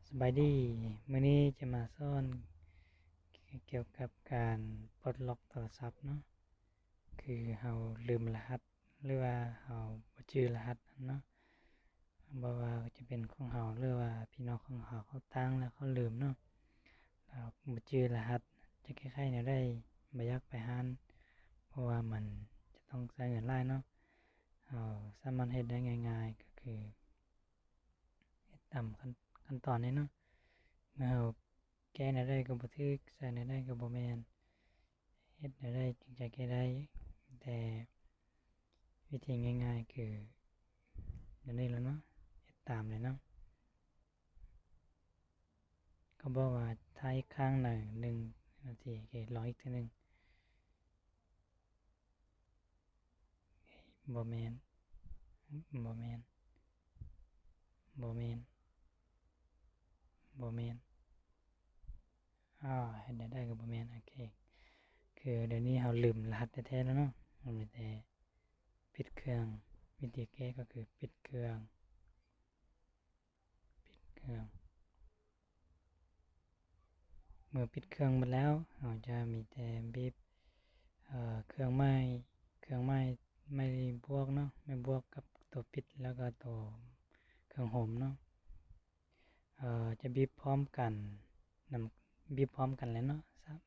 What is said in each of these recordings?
ສະບາຍດີ, ມື້ນີ້ຈະມາສອນກ່ຽວກັບການປົດລັອກໂທລະສັບເນາະ, ຄືເຮົາລືມລະຫັດ ຫຼືວ່າເຮົາບໍ່ຈື່ລະຫັດຫັ້ນເນາະ, ບໍ່ວ່າຈະເປັນຂອງເຮົາ ຫຼືວ່າພີ່ນ້ອງຂອງເຮົາ ເຂົາຕັ້ງແລ້ວເຂົາລືມເນາະ, ເຮົາບໍ່ຈື່ລະຫັດ ຈະແກ້ໄຂແນວໃດ? ບໍ່ຢາກໄປຮ້ານ ເພາະວ່າມັນຈະຕ້ອງໃຊ້ເງິນຫຼາຍເນາະ. ເຮົາສາມາດເຮັດໄດ້ງ່າຍໆ ກໍຄືເຮັດຕາມຂັ້ນ ຂັ້ນຕອນນີ້ເນາະ. ເມື່ອເຮົາແກ້ແນວໃດກໍບໍ່ຖືກ ໃສ່ແນວໃດກໍບໍ່ແມ່ນ ເຮັດແນວໃດຈຶ່ງຈະແກ້ໄດ້? ແຕ່ວິທີງ່າຍໆ ຄືແນວນີ້ແຫຼະເນາະ, ເຮັດຕາມເລີຍເນາະ. ເຂົາບອກວ່າຖ້າອີກຄັ້ງໜຶ່ງນາທີ, ໂອເຄ ລອງອີກເທື່ອໜຶ່ງ. ບໍ່ແມ່ນ, ບໍ່ແມ່ນ, ບໍ່ແມ່ນ, ບໍ່ແມ່ນ. ອ້າວ ເຮັດແນວໃດກໍບໍ່ແມ່ນ. ໂອເຄ ຄືດຽວນີ້ເຮົາລືມລະຫັດແທ້ໆແລ້ວເນາະ, ເຮົາມີແຕ່ປິດເຄື່ອງ. ວິທີແກ້ກໍຄືປິດເຄື່ອງ, ປິດເຄື່ອງ. ເມື່ອປິດເຄື່ອງໝົດແລ້ວ ເຮົາຈະມີແຕ່ບີບ ເອີ ເຄື່ອງໝາຍ ເຄື່ອງໝາຍ ໄມ້ບວກເນາະ, ໄມ້ບວກກັບໂຕປິດ ແລ້ວກໍໂຕເຄື່ອງໂຮມເນາະ. ເອີ ຈະບີບພ້ອມກັນນຳ, ບີບພ້ອມກັນແຫຼະເນາະ. ສາມ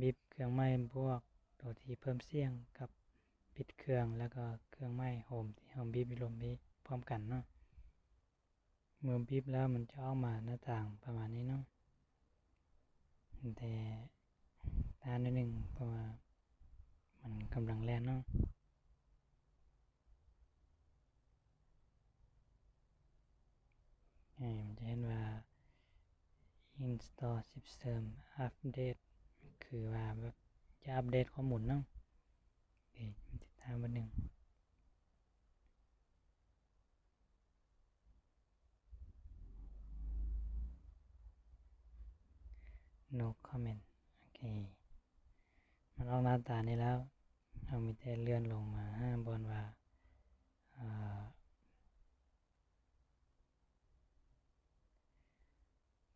ບີບເຄື່ອງໝາຍບວກ ໂຕທີ່ເພີ່ມສຽງກັບປິດເຄື່ອງ ແລ້ວກໍເຄື່ອງໝາຍໂຮມທີ່ເຮົາບີບຢູ່ລຸ່ມນີ້ພ້ອມກັນເນາະ. ເມື່ອບີບແລ້ວມັນຈະອອກມາໜ້າຕ່າງປະມານນີ້ເນາະ, ແຕ່ຊ້າໜ້ອຍໜຶ່ງ ເພາະວ່າມັນກຳລັງແລ່ນເນາະ. ເອີ ມັນຈະເຫັນວ່າ install system update ຄືວ່າແບບຈະອັບເດດຂໍ້ມູນເນາະ. ເອີ ຕິດຕາມເບິ່ງໜຶ່ງ. No comment. ໂອເຄ ມັນອອກໜ້າຕານີ້ແລ້ວ, ເຮົາມີແຕ່ເລື່ອນລົງມາຫາບ່ອນວ່າ ເອີ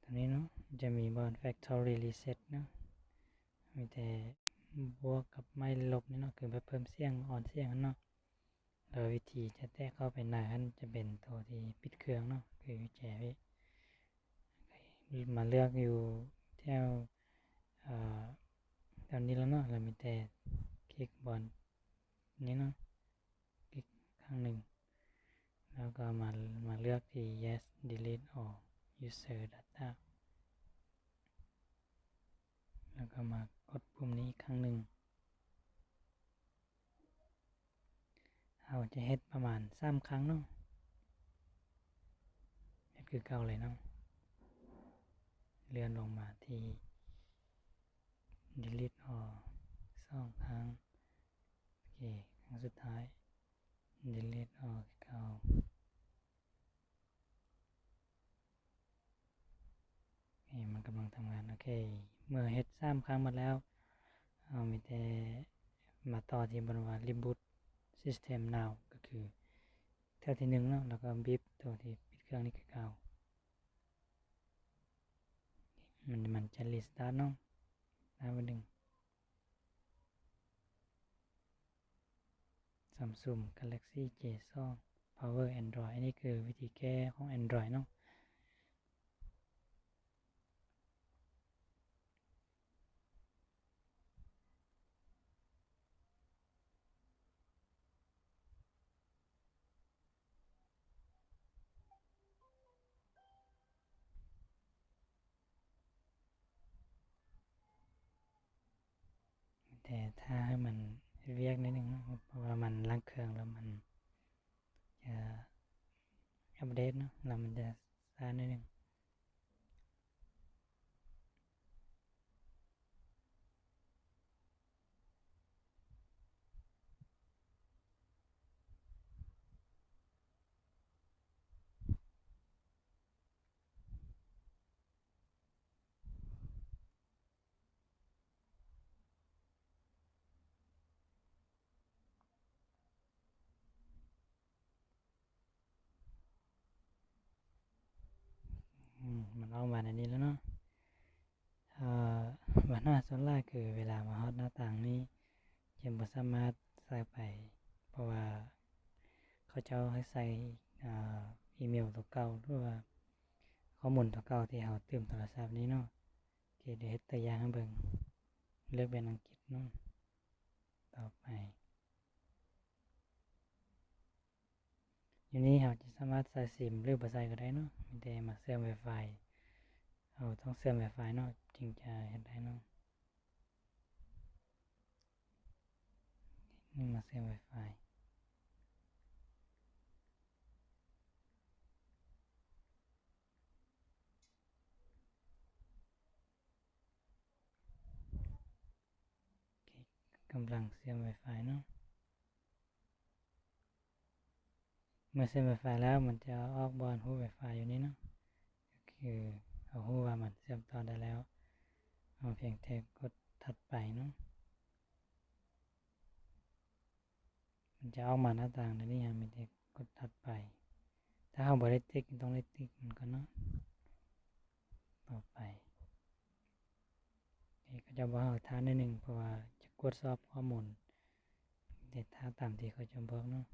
ຕົງນີ້ເນາະ, ຈະມີບ່ອນ factory reset ເນາະ, ມີແຕ່ບວກກັບໄມ້ລົບນີ້ເນາະ, ຄືແບບເພີ່ມສຽງ ອ່ອນສຽງຫັ້ນເນາະ. ແລ້ວວິທີຈະແຕະເຂົ້າໄປໃນຫັ້ນ ຈະເປັນໂຕທີ່ປິດເຄື່ອງເນາະ, ຄືແຈນີ້. ມາເລືອກຢູ່ແຖວ ເອີ ແຖວນີ້ແລ້ວເນາະ, ແລ້ວມີແຕ່ຄລິກບ່ອນນີ້ເນາະ. ອີກຄັ້ງໜຶ່ງ ແລ້ວກໍມາ ມາເລືອກທີ່ yes delete all user data ແລ້ວກໍມາກົດປຸ່ມນີ້ອີກຄັ້ງໜຶ່ງ. ເຮົາຈະເຮັດປະມານສາມຄັ້ງເນາະ, ເຮັດຄືເກົ່າເລີຍເນາະ. ເລື່ອນລົງມາທີ່ delete all ສອງຄັ້ງ. ໂອເຄ ຄັ້ງສຸດທ້າຍ delete all ຄືເກົ່າ. ໂອເຄ ມັນກຳລັງທຳງານ. ໂອເຄ ເມື່ອເຮັດສາມຄັ້ງໝົດແລ້ວ ເຮົາມີແຕ່ມາຕໍ່ທີ່ບ່ອນວ່າ reboot system now ກໍຄືເທື່ອທີໜຶ່ງເນາະ, ແລ້ວກໍບີບໂຕທີ່ປິດເຄື່ອງນີ້ຄືເກົ່າ. ມັນ ມັນຈະ restart ເນາະ, ໜ້າບໍ່ດຶງ. Samsung Galaxy J ສອງ Power Android ອັນນີ້ຄືວິທີແກ້ຂອງ Android ເນາະ. ແຕ່ຖ້າໃຫ້ມັນເຮັດວຽກໜ້ອຍໜຶ່ງເນາະ, ເພາະວ່າມັນລ້າງເຄື່ອງແລ້ວມັນຈະອັບເດດເນາະ, ແລ້ວມັນຈະຊ້າໜ້ອຍໜຶ່ງ. ໂອ ມັນອອກມາແນວນີ້ແລ້ວເນາະ. ເອີ ບັນຫາສ່ວນຫຼາຍຄືເວລາມາຮອດໜ້າຕ່າງນີ້ ຈະບໍ່ສາມາດໃສ່ໄປ ເພາະວ່າເຂົາເຈົ້າໃຫ້ໃສ່ ເອີ ອີເມວຕົວເກົ່າ ຫຼືວ່າຂໍ້ມູນຕົວເກົ່າທີ່ເຮົາຕື່ມໂທລະສັບນີ້ເນາະ. ໂອເຄ ດຽວເຮັດຕົວຢ່າງໃຫ້ເບິ່ງ. ເລືອກເປັນອັງກິດເນາະ. ຕໍ່ໄປ ຢູ່ນີ້ເຮົາຈະສາມາດໃສ່ຊິມ ຫຼືບໍ່ໃສ່ກໍໄດ້ເນາະ, ມີແຕ່ມາເຊື່ອມ Wi-Fi. ເຮົາຕ້ອງເຊື່ອມ Wi-Fi ເນາະ ຈຶ່ງຈະເຮັດໄດ້ເນາະ. ນີ້ມາເຊື່ອມ Wi-Fi. ໂອເຄ ກຳລັງເຊື່ອມ Wi-Fi ເນາະ. ເມື່ອເຊື່ອມ Wi-Fi ແລ້ວ ມັນຈະອອກບ່ອນຮູບ Wi-Fi ຢູ່ນີ້ເນາະ, ກໍຄືເຮົາຮູ້ວ່າມັນເຊື່ອມຕໍ່ໄດ້ແລ້ວ. ເຮົາພຽງແຕ່ກົດຖັດໄປເນາະ. ມັນຈະອອກມາໜ້າຕ່າງແບບນີ້, ເຮົາມີແຕ່ກົດຖັດໄປ. ຖ້າເຮົາບໍ່ໄດ້ຕິກ, ຕ້ອງໄດ້ຕິກມັນກ່ອນເນາະ. ຕໍ່ໄປ ເຂົາເຈົ້າບອກເຮົາຖ້າໜ້ອຍໜຶ່ງ ເພາະວ່າຈະກວດສອບຂໍ້ມູນ ແຕ່ຖ້າຕາມທີ່ເຂົາເຈົ້າບອກເນາະ.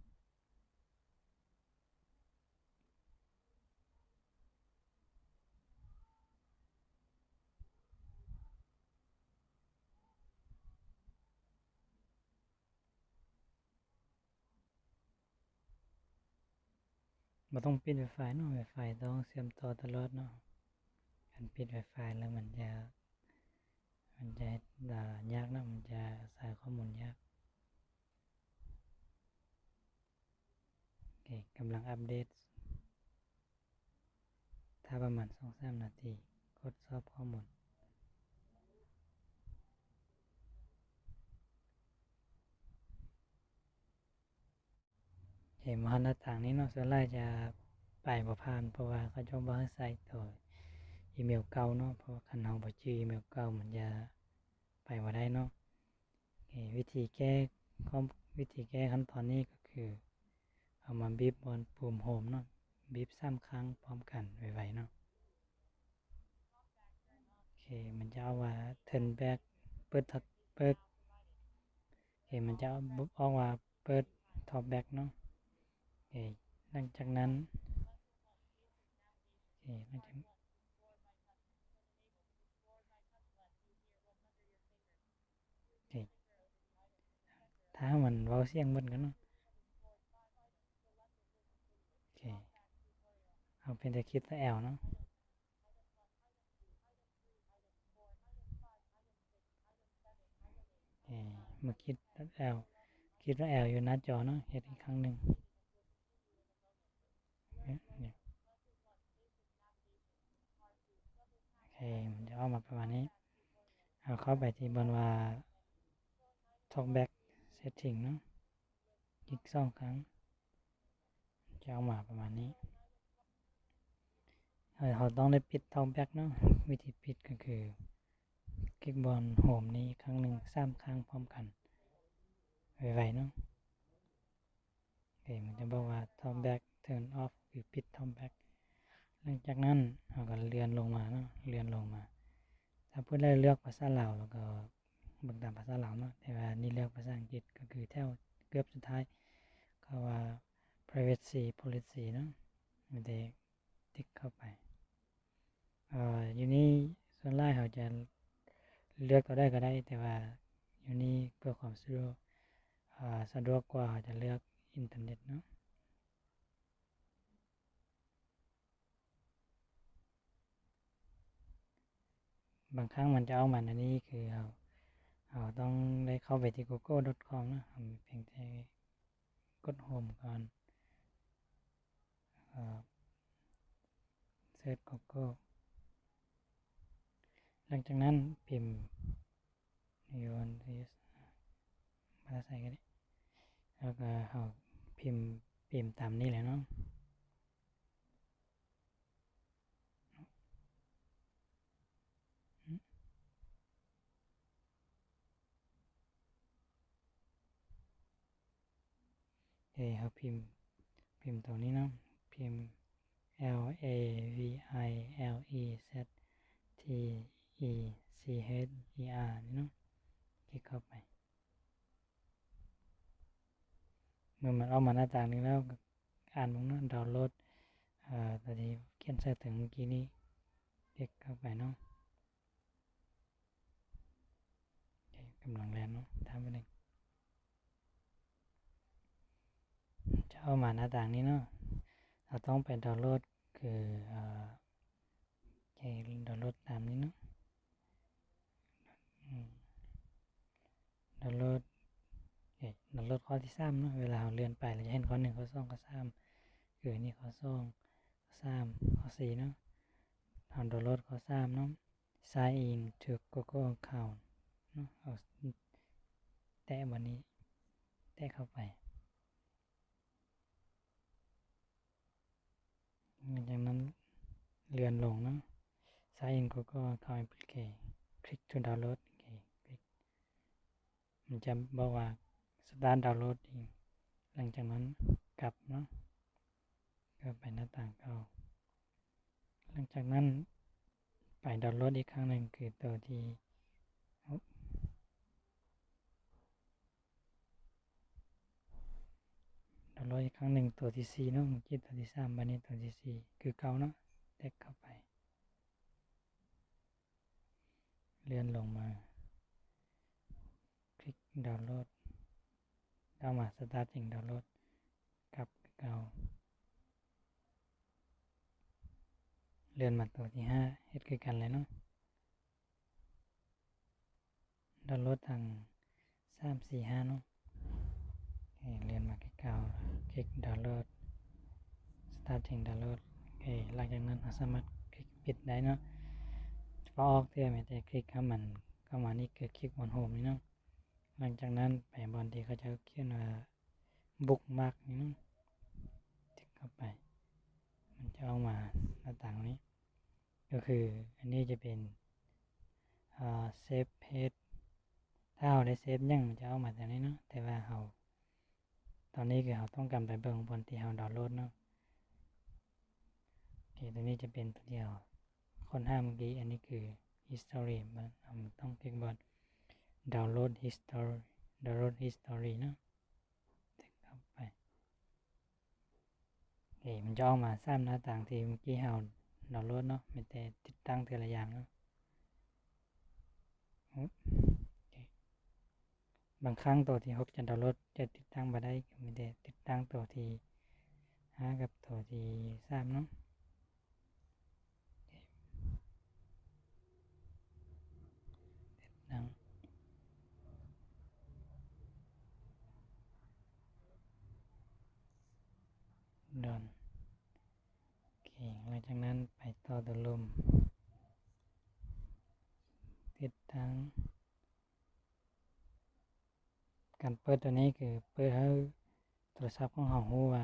ບໍ່ຕ້ອງປິດ Wi-Fi ເນາະ, Wi-Fi ຕ້ອງເຊື່ອມຕໍ່ຕະຫຼອດເນາະ. ຄັນປິດ Wi-Fi ແລ້ວມັນຈະ, ມັນຈະເຮັດ, ອ່າ, ຍາກເນາະ, ມັນຈະສາຍຂໍ້ມູນຍາກ. ໂອເຄ ກຳລັງອັບເດດ. ຖ້າປະມານສອງສາມນາທີ ກົດສອບຂໍ້ມູນ. ໂອເຄ ມາຮອດໜ້າຕ່າງນີ້ເນາະ, ສ່ວນຫຼາຍຈະໄປບໍ່ຜ່ານ ເພາະວ່າເຂົາເຈົ້າບໍ່ໃຫ້ໃສ່ໂຕອີເມວເກົ່າເນາະ, ເພາະວ່າຄັນເຮົາບໍ່ຈື່ອີເມວເກົ່າ ມັນຈະໄປບໍ່ໄດ້ເນາະ. ເອີ ວິທີແກ້, ວິທີແກ້ຂັ້ນຕອນນີ້ກໍຄືເອົາມາບີບບ່ອນປຸ່ມໂຮມເນາະ, ບີບສາມຄັ້ງພ້ອມກັນໄວໆເນາະ. ໂອເຄ ມັນຈະອອກວ່າ turn back ເປີດ, ເປີດ, ໂອເຄ ມັນຈະອອກວ່າ ເປີດ talkback ເນາະ. ໂອເຄ ຫຼັງຈາກນັ້ນ, ໂອເຄ ຫຼັງຈາກ ໂອເຄ ຖ້າມັນເວົ້າສຽງເບິ່ງກັນເນາະ. ໂອເຄ ເຮົາພຽງແຕ່ຄລິກຕົວ L ເນາະ. ໂອເຄ ເມື່ອຄລິກຕົວ L, ຄລິກຕົວ L ຢູ່ໜ້າຈໍເນາະ, ເຮັດອີກຄັ້ງໜຶ່ງ. ໂອເຄ ມັນຈະອອກມາປະມານນີ້. ເຮົາເຂົ້າໄປທີ່ບ່ອນວ່າ Talkback Setting ເນາະ, ຄລິກສອງຄັ້ງ ຈະອອກມາປະມານນີ້. ເຮົາຕ້ອງໄດ້ປິດ Talkback ເນາະ, ວິທີປິດກໍຄື ຄລິກບ່ອນໂຮມນີ້ຄັ້ງໜຶ່ງ ສາມຄັ້ງພ້ອມກັນ ໄວໆເນາະ. ໂອເຄ ມັນຈະບອກວ່າ Talkback turn off ຫຼື ປິດ Talkback. ຫຼັງຈາກນັ້ນເຮົາກໍເລື່ອນລົງມາເນາະ, ເລື່ອນລົງມາ. ຖ້າຜູ້ໃດເລືອກພາສາລາວ ແລ້ວກໍເບິ່ງຕາມພາສາລາວເນາະ, ແຕ່ວ່ານີ້ເລືອກພາສາອັງກິດ ກໍຄືແຖວເກືອບສຸດທ້າຍ ເຂົາວ່າ Privacy Policy ເນາະ, ມີແຕ່ ຕິກເຂົ້າໄປ. ເອີ ຢູ່ນີ້ສ່ວນຫຼາຍເຮົາຈະເລືອກຕົວໃດກໍໄດ້, ແຕ່ວ່າຢູ່ນີ້ເພື່ອຄວາມສະດວກ, ເອີ ສະດວກກວ່າເຮົາຈະເລືອກອິນເຕີເນັດເນາະ. ບາງຄັ້ງມັນຈະອອກມາແນວນີ້, ຄືເຮົາ, ເຮົາຕ້ອງໄດ້ເຂົ້າໄປທີ່ Google dot com ເນາະ, ເຮົາພຽງແຕ່ ກົດໂຮມກ່ອນ ແລ້ວກໍເສີດ Google. ຫຼັງຈາກນັ້ນພິມ You want to use ພາສາໄທກໍໄດ້, ແລ້ວກໍເຮົາພິມ, ພິມຕາມນີ້ແຫຼະເນາະ. ເອີ ເຮົາພິມ, ພິມຕົວນີ້ເນາະ, ພິມ L A V I L E Z T E C H E R ນີ້ເນາະ ຄລິກເຂົ້າໄປ. ເມື່ອມັນອອກມາໜ້າຕ່າງນີ້ແລ້ວ ອ່ານເບິ່ງເນາະ ດາວໂຫຼດ ເອີ ຕົວທີ່ຂຽນໃສ່ເທິງເມື່ອກີ້ນີ້ ຄລິກເຂົ້າໄປເນາະ. ກຳລັງແລ່ນເນາະ ຖ້າແປັບໜຶ່ງ ຈະອອກມາໜ້າຕ່າງນີ້ເນາະ. ເຮົາຕ້ອງໄປດາວໂຫຼດ ຄື ເອີ ໃຫ້ດາວໂຫຼດຕາມນີ້ເນາະ ອືມ ດາວໂຫຼດ ເອີ ດາວໂຫຼດຂໍ້ທີສາມເນາະ. ເວລາເຮົາເລື່ອນໄປ ເຮົາຈະເຫັນຂໍ້ໜຶ່ງ ຂໍ້ສອງ ຂໍ້ສາມ ຄືນີ້ຂໍ້ສອງ ຂໍ້ສາມ ຂໍ້ສີ່ເນາະ. ເຮົາດາວໂຫຼດຂໍ້ສາມເນາະ Sign in to Google Account ເນາະ. ເອົາແຕະບ່ອນນີ້ ແຕະເຂົ້າໄປ. ຫຼັງຈາກນັ້ນເລື່ອນລົງເນາະ Sign in Google Account Application ຄລິກ to download ໂອເຄ ຄລິກ ມັນຈະບອກວ່າ Start Downloading. ຫຼັງຈາກນັ້ນກັບເນາະ ກັບໄປໜ້າຕ່າງເກົ່າ. ຫຼັງຈາກນັ້ນໄປດາວໂຫຼດອີກຄັ້ງໜຶ່ງ ຄືໂຕທີ່ ດາວໂຫຼດອີກຄັ້ງໜຶ່ງ ຕົວທີສີ່ເນາະ ເມື່ອກີ້ຕົວທີສາມ ບາດນີ້ຕົວທີສີ່ຄືເກົ່າເນາະ ແຕະເຂົ້າໄປ ເລື່ອນລົງມາ ຄລິກດາວໂຫຼດ ເຂົ້າມາ Starting Download ກັບຄືເກົ່າ ເລື່ອນມາຕົວທີຫ້າ ເຮັດຄືກັນເລີຍເນາະ. ດາວໂຫຼດທັງສາມ ສີ່ ຫ້າເນາະ ເອີ ເລື່ອນມາຄືເກົ່າ ຄລິກດາວໂຫຼດ Starting Download ໂອເຄ. ຫຼັງຈາກນັ້ນເຮົາສາມາດຄລິກປິດໄດ້ເນາະ ບໍ່ອອກເທື່ອ ມີແຕ່ຄລິກເຂົ້າມັນ ເຂົ້າມານີ້ຄືຄລິກ One Home ນີ້ເນາະ. ຫຼັງຈາກນັ້ນໄປບ່ອນທີ່ເຂົາເຈົ້າຂຽນວ່າ Bookmark ນີ້ເນາະ ຄລິກເຂົ້າໄປ ມັນຈະອອກມາໜ້າຕ່າງນີ້ ກໍຄືອັນນີ້ຈະເປັນ ເອີ Save Page ຖ້າເຮົາໄດ້ເຊຟຫຍັງ ມັນຈະອອກມາແບບນີ້ເນາະ ແຕ່ວ່າເຮົາ ຕອນນີ້ຄືເຮົາຕ້ອງການໄປເບິ່ງບ່ອນທີ່ເຮົາດາວໂຫຼດເນາະ ໂອເຄ. ຕົວນີ້ຈະເປັນຕົວທີ່ເຮົາຄົ້ນຫາເມື່ອກີ້ ອັນນີ້ຄື History ເຮົາຕ້ອງຄລິກບ່ອນ Download History Download History ເນາະ ຄລິກເຂົ້າໄປ. ເອີ ມັນຈະອອກມາສາມໜ້າຕ່າງທີ່ເມື່ອກີ້ເຮົາດາວໂຫຼດເນາະ ມີແຕ່ຕິດຕັ້ງເທື່ອລະຢ່າງເນາະ ໂອເຄ. ບາງຄັ້ງໂຕທີຫົກຈະດາວໂຫຼດ ຈະຕິດຕັ້ງບໍ່ໄດ້ ມີແຕ່ຕິດຕັ້ງໂຕທີຫ້າກັບໂຕທີສາມເນາະ. ຕິດຕັ້ງດອນ ໂອເຄ. ຫຼັງຈາກນັ້ນໄປຕໍ່ໂຕລຸ່ມ ຕິດຕັ້ງ ການເປີດໂຕນີ້ຄືເປີດໃຫ້ໂທລະສັບຂອງເຮົາຮູ້ວ່າ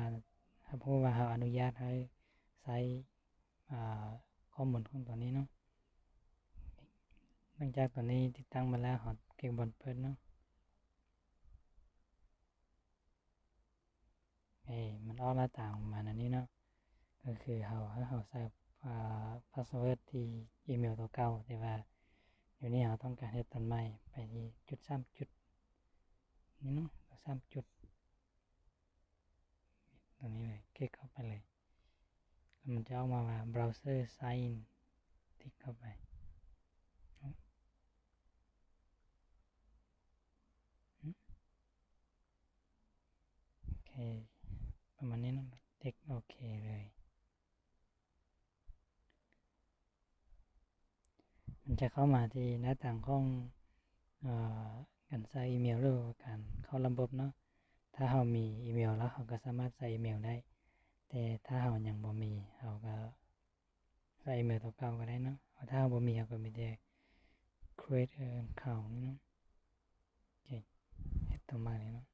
ຮັບຮູ້ວ່າເຮົາອະນຸຍາດໃຫ້ໃຊ້ ອາ ຂໍ້ມູນຂອງໂຕນີ້ເນາະ. ຫຼັງຈາກໂຕນີ້ຕິດຕັ້ງມາແລ້ວ ເຮົາຄລິກບ່ອນເປີດເນາະ. ເອີ ມັນອອກໜ້າຕາປະມານອັນນີ້ເນາະ ກໍຄືເຮົາ ໃຫ້ເຮົາໃສ່ ອາ ພາສເວີດທີ່ອີເມວໂຕເກົ່າ ແຕ່ວ່າດຽວນີ້ເຮົາຕ້ອງການເຮັດໂຕໃໝ່ ໄປທີ່ຈຸດສາມຈຸດນີ້ເນາະ ສາມຈຸດ ຕົງນີ້ເລີຍ ຄລິກເຂົ້າໄປເລີຍ ແລ້ວມັນຈະອອກມາວ່າ Browser Sign In ຄລິກເຂົ້າໄປ. ໂອເຄ ປະມານນີ້ເນາະ ເຕັກໂອເຄເລີຍ ມັນຈະເຂົ້າມາທີ່ໜ້າຕ່າງຂອງ ເອີ ການໃຊ້ອີເມວ ຫຼືວ່າການເຂົ້າລະບົບເນາະ. ຖ້າເຮົາມີອີເມວແລ້ວ ເຮົາກໍສາມາດໃຊ້ອີເມວໄດ້ ແຕ່ຖ້າເຮົາຍັງບໍ່ມີ ເຮົາກໍ ໃສ່ອີເມວຕົວເກົ່າກໍໄດ້ເນາະ. ຖ້າເຮົາບໍ່ມີ ເຮົາກໍມີແຕ່ create account ນີ້ເນາະ. ໂອເຄ ເຮັດຕົວໃໝ່ເລີຍເນາະ.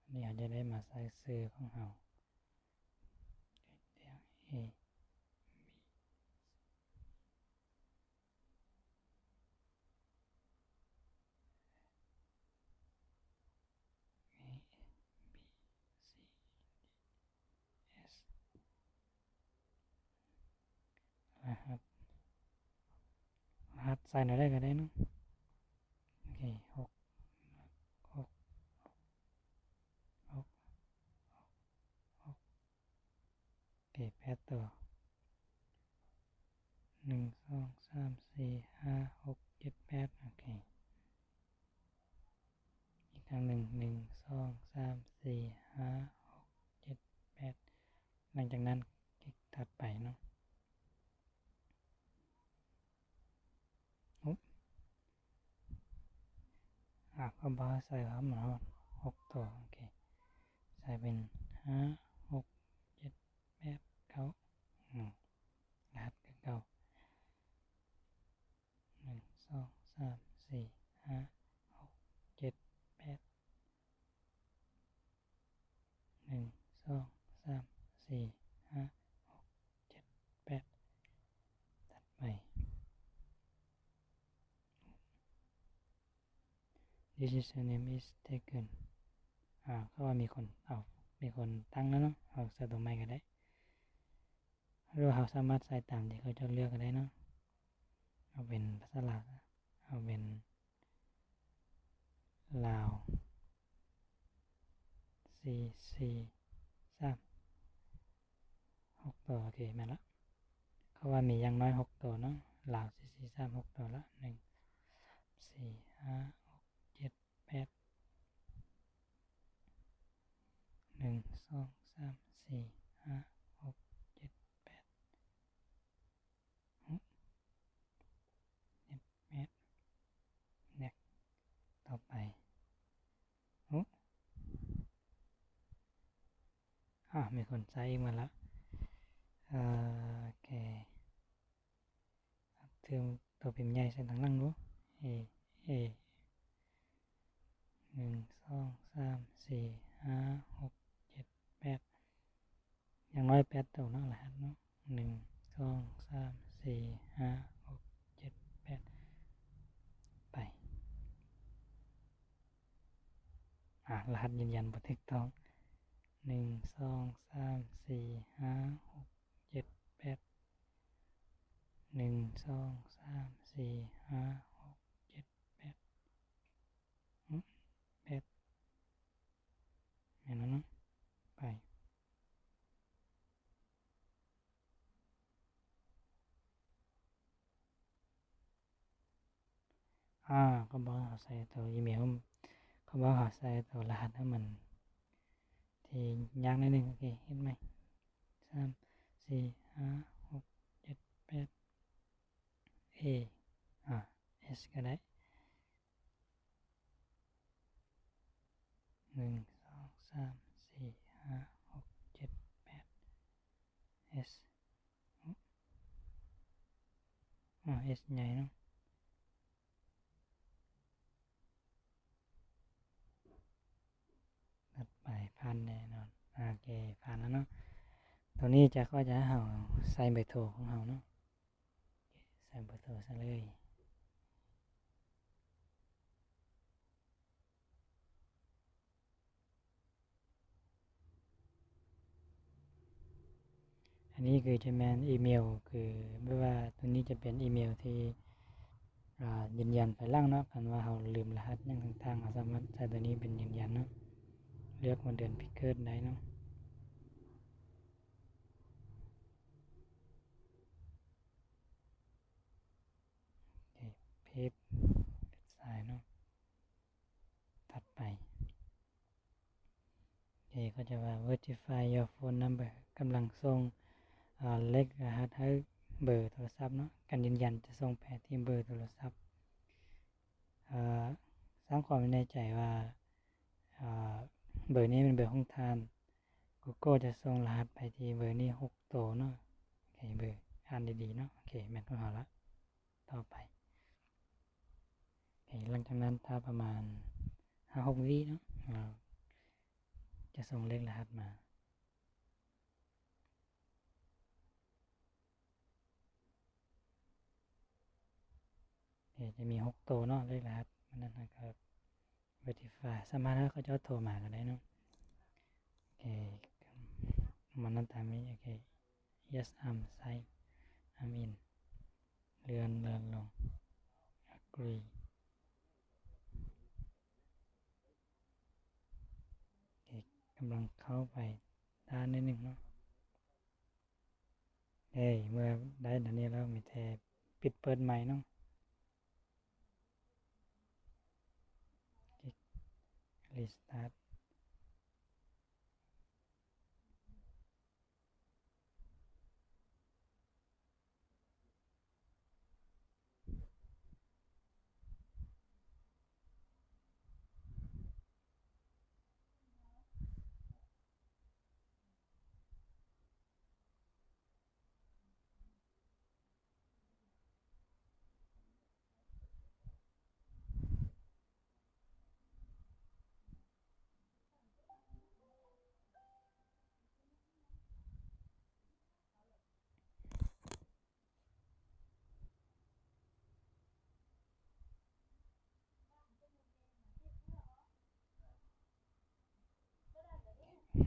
ອັນນີ້ເຮົາຈະໄດ້ມາໃສ່ຊື່ຂອງເຮົາ A B C A B C D ໃສ່ແນວໃດກໍໄດ້ເນາະ. ໂອເຄ ຫົກ ຫົກ ຫົກ ຫົກ ໂອເຄ ແປດໂຕ ໜຶ່ງ ສອງ ສາມ ສີ່ ຫ້າ ຫົກ ເຈັດ ແປດ ໂອເຄ ອີກຄັ້ງໜຶ່ງ ໜຶ່ງ ສອງ ສາມ ສີ່ ຫ້າ ຫົກ ເຈັດ ແປດ ຫຼັງຈາກນັ້ນຄລິກຖັດໄປເນາະ. ອາ ກໍບໍ່ໃສ່ ເອົາມາຮອດຫົກໂຕ ໂອເຄ ໃສ່ເປັນ ຫ້າ ຫົກ ເຈັດ ແປດ ເກົ້າ ອືມ ລະຫັດຄືເກົ່າ ໜຶ່ງ ສອງ ສາມ ສີ່ ຫ້າ ຫົກ ເຈັດ ແປດ ໜຶ່ງ ສອງ ສາມ ສີ່ ຫ້າ ຫົກ ເຈັດ ແປດ ຖັດໄປ This username is taken ອາ ເພາະວ່າມີຄົນເອົາ ມີຄົນຕັ້ງແລ້ວເນາະ ເຮົາໃສ່ຕົວໃໝ່ກໍໄດ້ ຫຼືວ່າເຮົາສາມາດໃສ່ຕາມທີ່ເຂົາເຈົ້າເລືອກກໍໄດ້ເນາະ ເອົາເປັນພາສາລາວ ເອົາເປັນ ລາວ ສີ່ສີ່ສາມ ຫົກໂຕ ໂອເຄ ແມ່ນລະ ເພາະວ່າມີຢ່າງໜ້ອຍຫົກໂຕເນາະ ລາວ ສີ່ສີ່ສາມ ຫົກໂຕລະ ໜຶ່ງ ສາມ ສີ່ ຫ້າ ຫົກ ເຈັດ ແປດ ໜຶ່ງ ສອງ ສາມ ສີ່ ຫ້າ ຫົກ ເຈັດ ແປດ ຫືມ ເຈັດ ແປດ ແນັກ ຕໍ່ໄປ ຫືມ ອາ ມີຄົນໃສ່ອີກມາລະ ເອີ ໂອເຄ ເພີ່ມຕົວພິມໃຫຍ່ໃສ່ທາງຫຼັງດູ ເອ ເອ ໜຶ່ງ ສອງ ສາມ ສີ່ ຫ້າ ຫົກ ເຈັດ ແປດ ຢ່າງໜ້ອຍແປດໂຕເນາະ ລະຫັດເນາະ ໜຶ່ງ ສອງ ສາມ ສີ່ ຫ້າ ຫົກ ເຈັດ ແປດ ໄປ ອາ ລະຫັດຢືນຢັນບໍ່ຖືກຕ້ອງ ໜຶ່ງ ສອງ ສາມ ສີ່ ຫ້າ ຫົກ ເຈັດ ແປດ ໜຶ່ງ ສອງ ສາມ ສີ່ ຫ້າ ຫົກ ເຈັດ ແປດ ຫືມ ແປດ ແມ່ນແລ້ວເນາະ ໄປ ອາ ເຂົາບອກໃຫ້ເຮົາໃສ່ໂຕອີເມວ ເຂົາບອກໃຫ້ເຮົາໃສ່ໂຕລະຫັດໃຫ້ມັນທີ່ຍາກໜ້ອຍໜຶ່ງ ໂອເຄ ເຮັດໃໝ່ ສາມ ສີ່ ຫ້າ ຫົກ ເຈັດ ແປດ ເອ ອາ ເອສ ກໍໄດ້ ໜຶ່ງ ສອງ ສາມ ສີ່ ຫ້າ ຫົກ ເຈັດ ແປດ ເອສ ອາ ເອສໃຫຍ່ເນາະ ຖັດໄປ ຜ່ານແນ່ນອນ ໂອເຄ ຜ່ານແລ້ວເນາະ ໂຕນີ້ຈະ ເຂົາຈະໃຫ້ເຮົາໃສ່ເບີໂທຂອງເຮົາເນາະ ໃສ່ເບີໂທໃສ່ເລີຍ ອັນນີ້ຄືຈະແມ່ນອີເມວ ຄືແບບວ່າໂຕນີ້ຈະເປັນອີເມວທີ່ ອ່າ ຢືນຢັນພາຍຫຼັງເນາະ ຄັນວ່າເຮົາລືມລະຫັດຫຍັງຕ່າງໆ ເຮົາສາມາດໃຊ້ໂຕນີ້ເປັນຢືນຢັນເນາະ ເລືອກວັນເດືອນປີເກີດໄດ້ເນາະ ໂອເຄ ເພດ ເພດຊາຍເນາະ ຖັດໄປ ໂອເຄ ເຂົາຈະວ່າ verify your phone number ກຳລັງສົ່ງ ເອີ ເລກລະຫັດໃຫ້ເບີໂທລະສັບເນາະ ການຢືນຢັນຈະສົ່ງໄປທີ່ເບີໂທລະສັບ ເອີ ສ້າງຄວາມແນ່ໃຈວ່າ ເອີ ເບີນີ້ແມ່ນເບີຂອງທ່ານ Google ຈະສົ່ງລະຫັດໄປທີ່ເບີນີ້ຫົກໂຕເນາະ ໂອເຄ ເບີ ອ່ານດີໆເນາະ ໂອເຄ ແມ່ນຂອງເຮົາລະ ຕໍ່ໄປ ໂອເຄ ຫຼັງຈາກນັ້ນຖ້າປະມານຫ້າຫົກວິເນາະ ເຮົາຈະສົ່ງເລກລະຫັດມາ ໂອເຄ ຈະມີຫົກໂຕເນາະ ເລກລະຫັດ ມັນນັ້ນເຮົາກໍ verify ສາມາດໃຫ້ເຂົາເຈົ້າໂທມາກໍໄດ້ເນາະ ໂອເຄ ມັນໜ້າຕາມີ ໂອເຄ yes I'm sign I'm in ເລື່ອນ ເລື່ອນລົງ Degree ໂອເຄ ກຳລັງເຂົ້າໄປດ້ານໜ້ອຍໜຶ່ງເນາະ. ເອີ ເມື່ອໄດ້ອັນນີ້ແລ້ວ ມີແຕ່ປິດເປີດໃໝ່ເນາະ. ຄລິກ Restart.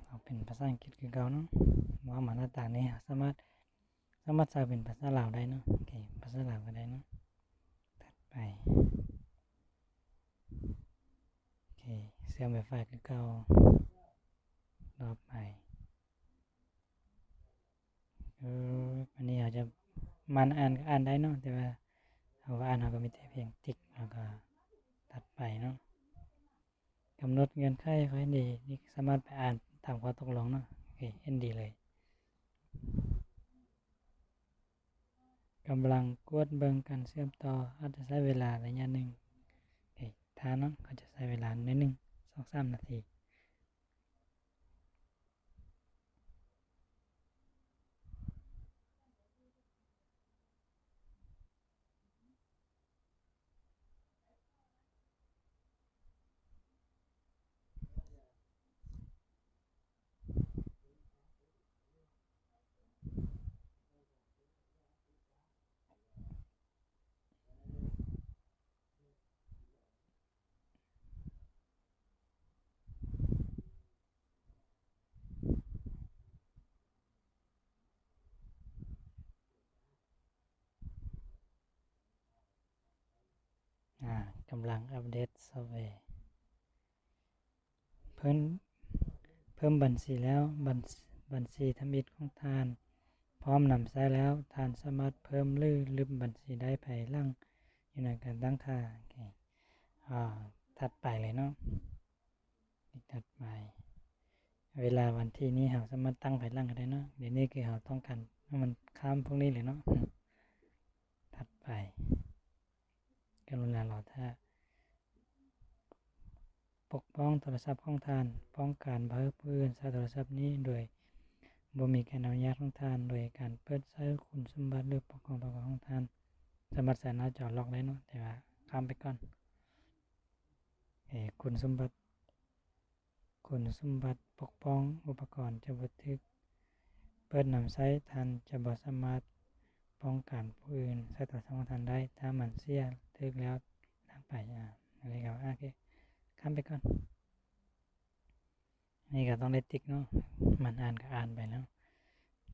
ເອົາເປັນພາສາອັງກິດຄືເກົ່າເນາະ. ເວົ້າມາໜ້າຕ່າງນີ້ ເຮົາສາມາດ ສາມາດໃຊ້ເປັນພາສາລາວໄດ້ເນາະ. ໂອເຄ ພາສາລາວກໍໄດ້ເນາະ. ຖັດໄປ. ໂອເຄ ເຊື່ອມໄວຟາຍຄືເກົ່າ. ຕໍ່ໄປ. ເອີ ອັນນີ້ເຮົາຈະໝັ່ນອ່ານກໍອ່ານໄດ້ເນາະ, ແຕ່ວ່າເຮົາວ່າອ່ານ ເຮົາກໍມີແຕ່ພຽງຕິກ ແລ້ວກໍຖັດໄປເນາະ. ກຳນົດເງື່ອນໄຂຂໍເຫັນດີ ນີ້ສາມາດໄປອ່ານຕາມຂໍ້ຕົກລົງເນາະ. ໂອເຄ ເຫັນດີເລີຍ. ກຳລັງກວດເບິ່ງການເຊື່ອມຕໍ່ ອາດຈະໃຊ້ເວລາໄລຍະໜຶ່ງ. ໂອເຄ ຖ້າເນາະ ກໍຈະໃຊ້ເວລາໜ້ອຍໜຶ່ງ ສອງສາມນາທີ. ອາ ກຳລັງອັບເດດຊອບແວ. ເພີ່ມ ເພີ່ມບັນຊີແລ້ວ ບັນ ບັນຊີທຳອິດຂອງທ່ານພ້ອມນຳໃຊ້ແລ້ວ. ທ່ານສາມາດເພີ່ມ ຫຼື ລຶບບັນຊີໄດ້ພາຍຫຼັງ ຢູ່ໃນການຕັ້ງຄ່າ. ໂອເຄ ອາ ຖັດໄປເລີຍເນາະ. ຖັດໄປ. ເວລາວັນທີນີ້ເຮົາສາມາດຕັ້ງພາຍຫຼັງກໍໄດ້ເນາະ. ດຽວນີ້ຄືເຮົາຕ້ອງການໃຫ້ມັນຂ້າມພວກນີ້ເລີຍເນາະ. ຖັດໄປ. ກະລຸນາລໍຖ້າ. ປົກປ້ອງໂທລະສັບຂອງທ່ານ. ປ້ອງກັນບໍ່ໃຫ້ຜູ້ອື່ນໃຊ້ໂທລະສັບນີ້ໂດຍບໍ່ມີການອະນຸຍາດຂອງທ່ານ ໂດຍການເປີດໃຊ້ຄຸນສົມບັດ ຫຼື ປົກປ້ອງໂທລະສັບຂອງທ່ານ. ສາມາດໃຊ້ໜ້າຈໍລັອກໄດ້ເນາະ, ແຕ່ວ່າຂ້າມໄປກ່ອນ. ເອີ ຄຸນສົມບັດ ຄຸນສົມບັດປົກປ້ອງອຸປະກອນຈະບໍ່ຖືກເປີດນຳໃຊ້. ທ່ານຈະບໍ່ສາມາດປ້ອງກັນຜູ້ອື່ນໃຊ້ໂທລະສັບຂອງທ່ານໄດ້. ຖ້າມັນເສຍ ຖືກແລ້ວລ້າງໄປ. ອາ ອັນນີ້ກໍ ໂອເຄ ຂ້າມໄປກ່ອນ. ນີ້ກໍຕ້ອງໄດ້ຕິກເນາະ, ມັນອ່ານກໍອ່ານໄປເນາະ.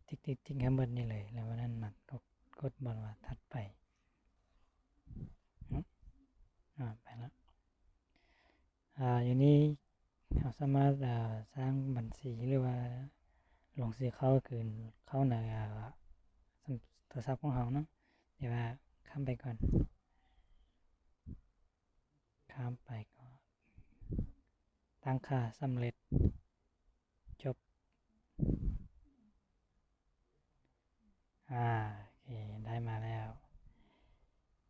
ຕິກໆໆ ໃຫ້ໝົດນີ້ເລີຍ, ແລ້ວວັນນັ້ນມາກົດ ກົດບ່ອນວ່າຖັດໄປເນາະ. ອາ ໄປລະ. ອາ ຢູ່ນີ້ເຮົາສາມາດ ອາ ສ້າງບັນຊີ ຫຼືວ່າລົງຊື່ເຂົ້າຄືນເຂົ້າໃນ ອາ ໂທລະສັບຂອງເຮົາເນາະ, ແຕ່ວ່າຂ້າມໄປກ່ອນ, ຂ້າມໄປກ່ອນ. ຕັ້ງຄ່າສຳເລັດ. ຈົບ. ອາ ໂອເຄ ໄດ້ມາແລ້ວ.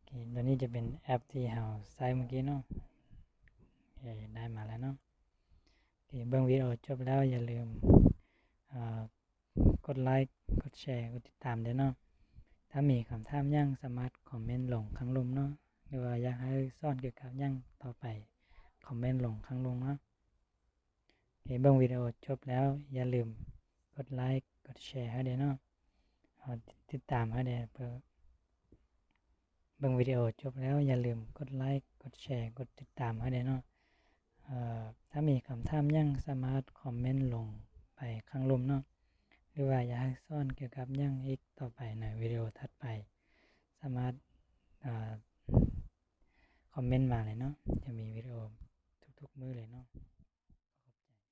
ໂອເຄ ຕົວນີ້ຈະເປັນແອັບທີ່ເຮົາໃຊ້ເມື່ອກີ້ເນາະ. ໂອເຄ ໄດ້ມາແລ້ວເນາະ. ໂອເຄ ເບິ່ງວິດີໂອຈົບແລ້ວ ຢ່າລືມ ເອີ ກົດໄລ, ກົດແຊ, ກົດຕິດຕາມເດີເນາະ. ຖ້າມີຄຳຖາມຫຍັງ ສາມາດຄອມເມັນລົງຂ້າງລຸ່ມເນາະ, ຫຼືວ່າຢາກໃຫ້ສອນກ່ຽວກັບຫຍັງຕໍ່ໄປ ຄອມເມັນລົງຂ້າງລຸ່ມເນາະ. ເບິ່ງວິດີໂອຈົບແລ້ວ ຢ່າລືມກົດໄລ, ກົດແຊໃຫ້ເດີເນາະ. ເອົາ ຕິດຕາມໃຫ້ເດີ. ເບິ່ງວິດີໂອຈົບແລ້ວ ຢ່າລືມກົດໄລ, ກົດແຊ, ກົດຕິດຕາມໃຫ້ເດີເນາະ. ເອີ ຖ້າມີຄຳຖາມຫຍັງ ສາມາດຄອມເມັນລົງໄປຂ້າງລຸ່ມເນາະ, ຫຼືວ່າຢາກໃຫ້ສອນກ່ຽວກັບຫຍັງອີກຕໍ່ໄປໃນວິດີໂອຖັດໄປ ສາມາດ ເອີ ເ ຄອມເມັນມາເລີຍເນາະ ຈະມີ